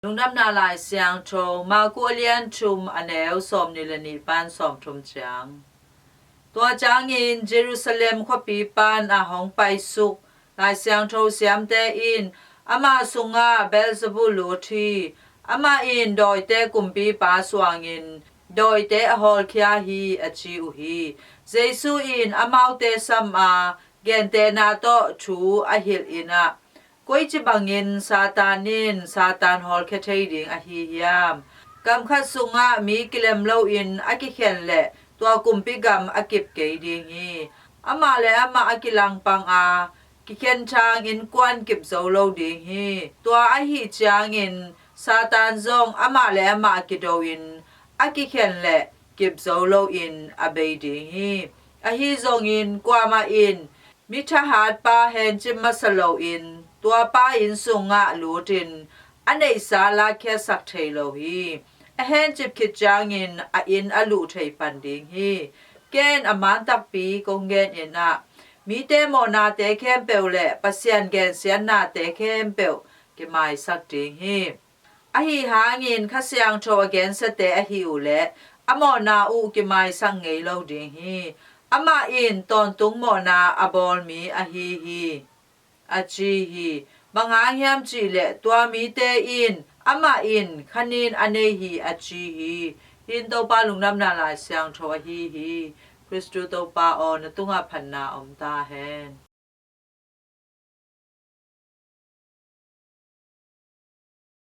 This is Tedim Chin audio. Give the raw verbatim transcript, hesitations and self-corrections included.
Lungdamna Lai Siangtho, Marku a lian thum, a neu sawmnih le nih pan sawmthum ciang. Tua ciangin Jerusalem khuapi pan a hong paisuk Lai Siangtho siamte in, "Ama sungah Beelzebul lut hi. Amah in dawite kumpipa suangin dawite a hawlkhia hi," a ci uh hi. Jesu in amaute sam a, gentehna tawh thu a hilh in ah, "Koici bangin Satan in Satan hawlkhia thei ding ahi hiam? Gam khat sungah mi kilem loin a kikhen leh tua kumpi gam a kip kei ding hi. Amah le amah a kilangpang a, kikhen thang innkuan kip zo lo ding hi. Tua ahih ciangin Satan zong amah le amah a kido in a kikhen leh kip zo loin a bei ding hi. Ahi zongin kuamah in mi thahatpa hencip masa loin tua pa inn sungah lutin a neihsa lakkhiatsak thei lo hi. A hencip khit ciangin a inn a luh thei pan ding hi. Ken a man takpi kong gen in ah, mite mawhnate khempeuh le Pasian gensiatnate khempeuh kimaisak ding hi. Ahi hangin Kha Siangtho a gensiate ahih uh leh a mawhna uh kimaisak ngei lo ding hi. Amah in tawntung mawhna a bawl mi ahi hi," a ci hi. Bang hang hiam cih leh tua mite in, "Amah in kha nin a nei hi," a ci hi. Hih in Topa Lungdamna Lai Siangtho ahi hi. Khristu Topa aw, na tungah phatna om ta hen.